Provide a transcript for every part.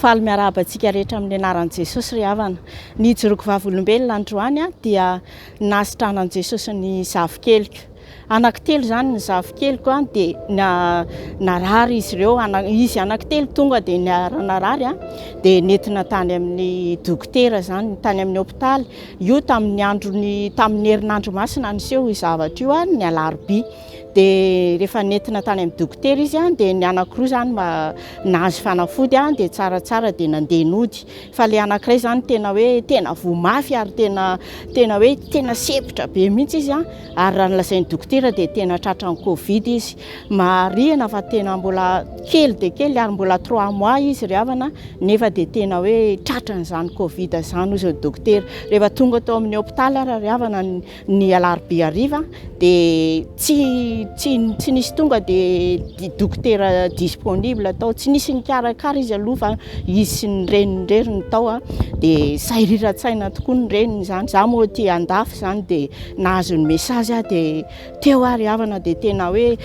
Faly miarahaba antsika rehetra amin'ny anaran'i Jesosy ry havana. Ny hijoroako vavolombelona androany dia nahasitranan'i Jesosy ny zafikeliko. Anankitelo izany ny zafikeliko dia narary izy ireo, izy anankitelo tonga dia niara-narary dia nentina tany amin'ny dokotera izany, tany amin'ny hopitaly. Io tamin'ny andron'ny, tamin'ny herinandro masina niseho io zavatra io, ny alarobia. Dia rehefa nentina tany amin'ny dokotera izy dia ny anankiroa izany mba nahazo fanafody dia tsaratsara dia nandeha nody. Fa ilay anankiray izany tena hoe tena voa mafy ary tena tena hoe tena sempotra be mihitsy izy ary raha nolazain'ny dokotera dia tena tratran'ny covid izy. Marihina fa tena mbola kely dia kely ary mbola trois mois izy ry havana nefa dia tena hoe tratran'izany covid izany hozy ny dokotera. Rehefa tonga tao amin'ny hopitaly ary ry havana ny alarobia hariva dia tsy tsy tsy nisy tonga dia dokotera disponible tao, tsy nisy nikarakara izy aloha fa izy sy ny reniny irery no tao a, dia sahiriran-tsaina tokoa ny reniny izany, za moa aty andafy izany dia nahazo ny message aho dia teo aho ry havana dia tena hoe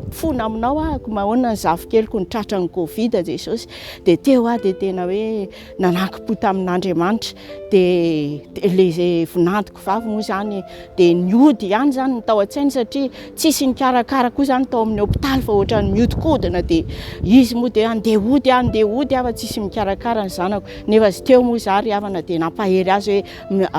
mifona aminao aho, ahoana ny zafikeliko no tratran'ny covid Jesosy, dia teo aho dia tena hoe nanankim-po tamin'Andriamanitra dia ilay vinantoko vavy moa izany dia niody ihany izany ny tao an-tsainy satria tsisy nikarakara koa izany tao amin'ny hopitaly fa ohatran'ny mihodinkodina dia izy moa dia andeha hody aho andeha hody aho fa tsisy mikarakara ny zanako nefa izy teo moa izaho ry havana dia nampahery azy hoe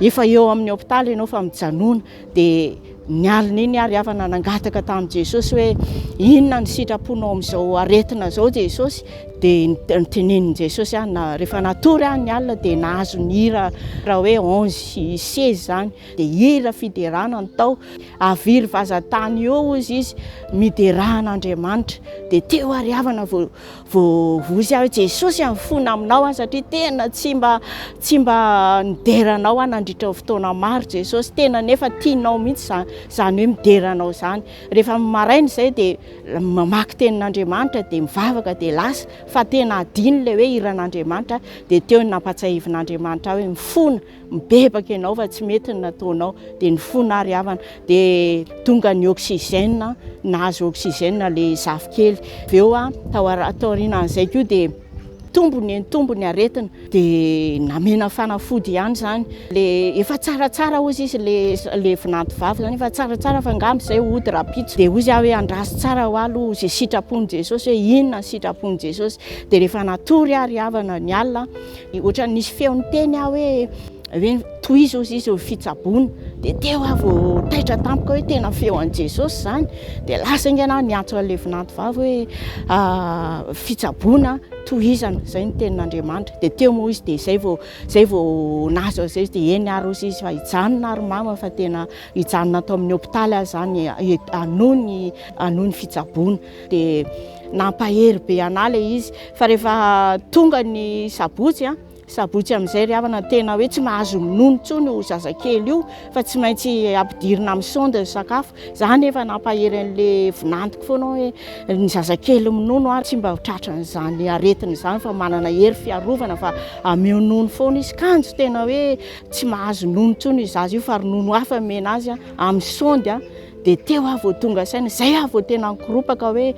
efa eo amin'ny hopitaly ianao fa mijanona Dia ny alina iny ary havana nangataka tamin'i Jesosy hoe inona ny sitraponao amin'izao aretina izao Jesosy? Dia notenenin'i Jesosy aho na rehefa natory aho ny alina dia nahazo ny hira raha hoe 11 16 izany dia hira fiderana ny tao aviry vazantany eo hozy izy miderà an'Andriamanitra dia teo ary havana vao Voavozy aho hoe Jesosy a, mifona aminao aho satria tena tsy mba tsy mba nidera anao aho nandritra ny fotoana maro Jesosy, tena nefa tianao mihitsy izany izany hoe midera anao izany. Rehefa maraina izay dia mamaky tenin'Andriamanitra dia mivavaka dia lasa fa tena adino ilay hoe hiran'Andriamanitra dia teo no nampatsiahivin'Andriamanitra ahy hoe mifona. Mibebaka ianao fa tsy mety ny nataonao dia nifona ary havana dia tonga ny oxygène nahazo oxygène le zafikely avy eo a tao taorianan'izay koa dia nitombo ny nitombo ny aretina dia namena fanafody ihany izany le efa tsaratsara hozy izy le le vinanto vavy zany efa tsaratsara fa angamba izay hody rahampitso dia hozy aho hoe andraso tsara ho aloha izay sitrapon'i Jesosy hoe inona ny sitrapon'i Jesosy dia rehefa natory ary havana ny alina Ohatran'ny nisy feo niteny aho hoe hoe tohizo hozy izy ho fitsaboana. Dia teo aho vao taitra tampoka hoe tena feo an'i Jesosy izany. Dia lasa haingana aho niantso an'ilay vinanto vavy hoe fitsaboana tohizana, izay no tenin'Andriamanitra. Dia teo moa izy dia izay vao izay vao nahazo an'izay izy dia eny ary hozy izy fa hijanona ary mama fa tena hijanona ato amin'ny hopitaly aho izany hanohy ny hanohy ny fitsaboana. Dia nampahery be anah ilay izy fa rehefa tonga ny sabotsy a, sabotsy amin'izay ry havana tena hoe tsy mahazo minono intsony io zazakely io fa tsy maintsy ampidirina amin'ny sonde ny sakafo. Za nefa nampahery an'le vinantiko foana hoe ny zazakely minono a tsy mba ho tratran'izany aretina izany fa manana hery fiarovana fa ameo nono foana izy. Kanjo tena hoe tsy mahazo nono intsony io zaza io fa ronono hafa omena azy amin'ny sonde a. Dia teo aho vao tonga saina, izay aho vao tena nikoropaka hoe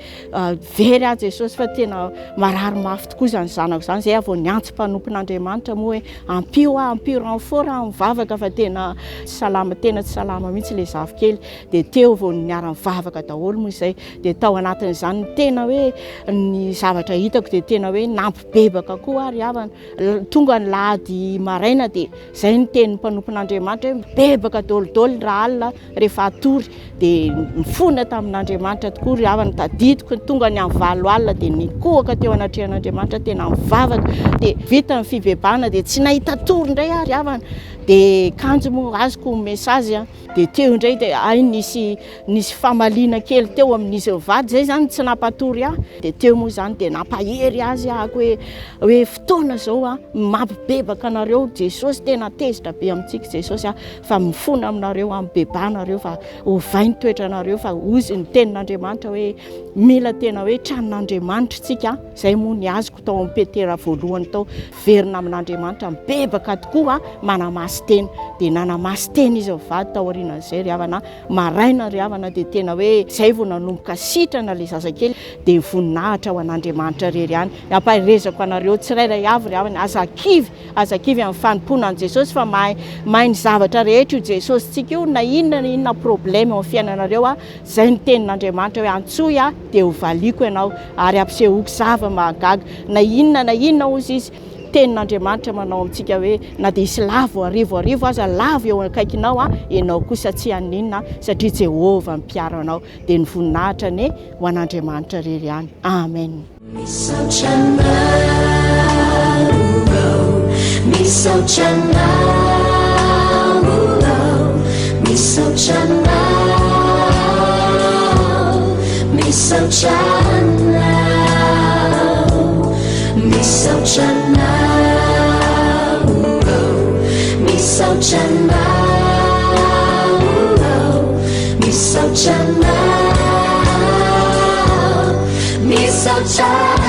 very aho Jesosy fa tena marary mafy tokoa izany zanako izany, izay aho vao niantso mpanompon'Andriamanitra moa hoe ampio aho, ampio renfort aho mivavaka fa tena tsy salama, tena tsy salama mihitsy ilay zafikely. Dia teo vao niara-nivavaka daholo moa izay. Dia tao anatin'izany ny tena hoe ny zavatra hitako dia tena hoe nampibebaka koa aho ry havana. Tonga ny lahady maraina dia izay ny tenin'ny mpanompon'Andriamanitra hoe mibebaka daholo raha alina rehefa hatory dia nifona tamin'Andriamanitra tokoa ry havana, tadidiko ny tonga ny amin'ny valo alina dia nikohaka teo anatrehan'Andriamanitra tena nivavaka dia vita ny fibebahana dia tsy nahita tory indray aho ry havana dia kanjo moa azoko ny message a dia teo indray dia hay nisy nisy famaliana kely teo amin'izy mivady izay izany tsy nampatory ahy dia teo moa izany dia nampahery azy ahako hoe hoe fotoana izao a mampibebaka anareo Jesosy tena tezitra be amintsika Jesosy a fa mifona aminareo aho, mibebaha nareo fa ovaina. Izay ny toetranareo fa hozy ny tenin'Andriamanitra hoe mila tena hoe tranon'Andriamanitra isika, izay moa ny azoko tao amin'ny Petera voalohany tao, verina amin'Andriamanitra, mibebaka tokoa, manamasy-tena. Dia nanamasy-tena izy mivady tao aorianan'izay ry havana, maraina ry havana dia tena hoe izay vao nanomboka sitrana ilay zazakely, dia voninahitra ho an'Andriamanitra irery ihany. Ampaherezako anareo tsirairay avy ry havana, aza kivy, aza kivy amin'ny fanompoana an'i Jesosy fa mahay, mahay ny zavatra rehetra io Jesosintsika io, na inona na inona problème eo amin'ny fiainanareo, Izay ny tenin'Andriamanitra hoe antsoy aho dia ho valiako ianao ary hampisehoako zava-mahagaga na inona na inona hozy izy. Tenin'Andriamanitra manao amintsika hoe na dia hisy lavo arivo arivo aza lavo eo akaikinao aho, ianao kosa tsy haninona satria Jehovah mpiaro anao. Dia ny voninahitra anie ho an'Andriamanitra irery ihany. Amen. Misaotra anao Misaotra anao Misaotra anao Misaotra anao Misaotra anao Misaotra anao Misaotra anao Misaotra.